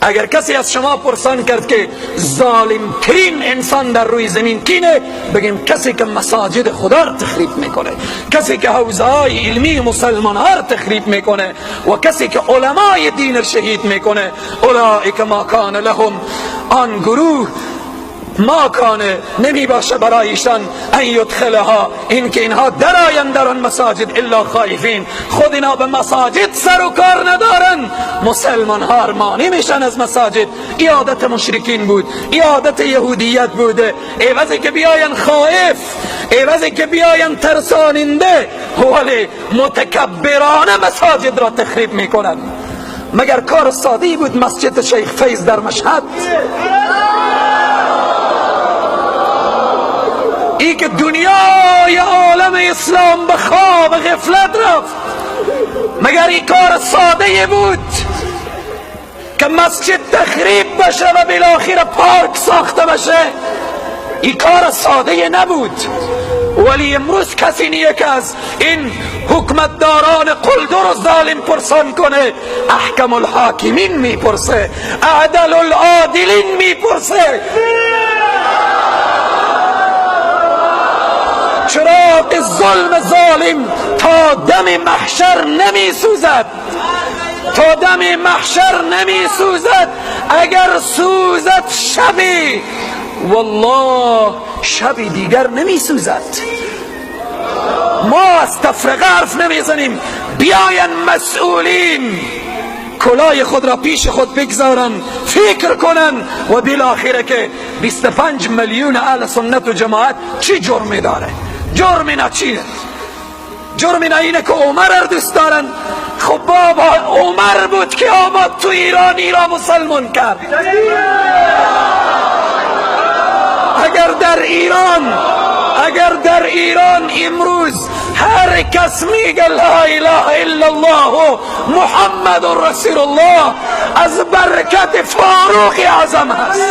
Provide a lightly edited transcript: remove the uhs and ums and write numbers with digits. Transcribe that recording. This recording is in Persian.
اگر کسی از شما پرسان کرد که ظالم ترین انسان در روی زمین کینه، بگیم کسی که مساجد خدا را تخریب میکنه، کسی که حوزه های علمی مسلمان ها را تخریب میکنه و کسی که علمای دین را شهید میکنه. اولئک ما کان لهم، آن گروه ما کانه نمی باشه برایشان ان یدخلها، این که اینها درآیند در آن مساجد الا خائفین. خود اینا به مساجد سر و کار ندارن، مسلمان ها مانع میشن از مساجد. عادت مشرکین بود، عادت یهودیت بوده. عوضی که بیاین خائف، عوضی که بیاین ترساننده، ولی متکبرانه مساجد را تخریب میکنن. مگر کار ساده بود مسجد شیخ فیض در مشهد؟ ای که دنیای عالم اسلام به خواب غفلت رفت، مگر این کار ساده بود که مسجد تخریب بشه و بالاخره پارک ساخته بشه؟ این کار ساده نبود. ولی امروز کسی نیه که از این حکمتداران قلدر و ظالم پرسان کنه. احکم الحاکمین میپرسه، اعدل العادلین میپرسه. چراغ ظلم ظالم تا دم محشر نمی سوزد، تا دم محشر نمی سوزد. اگر سوزد شبی، والله شبی دیگر نمی سوزد. ما از تفرقه حرف نمی زنیم. بیاین مسئولین کلاه خود را پیش خود بگذارن، فکر کنن و بالاخره که 25 میلیون اهل سنت و جماعت چی جرمی داره؟ جرم اینا چیه؟ جرم اینا اینه که عمر را دوست دارن. خب بابا عمر بود که آمد تو ایران ایران مسلمان کرد. اگر در ایران امروز هر کس میگه لا اله الا الله محمد رسول الله، از برکت فاروق اعظم هست.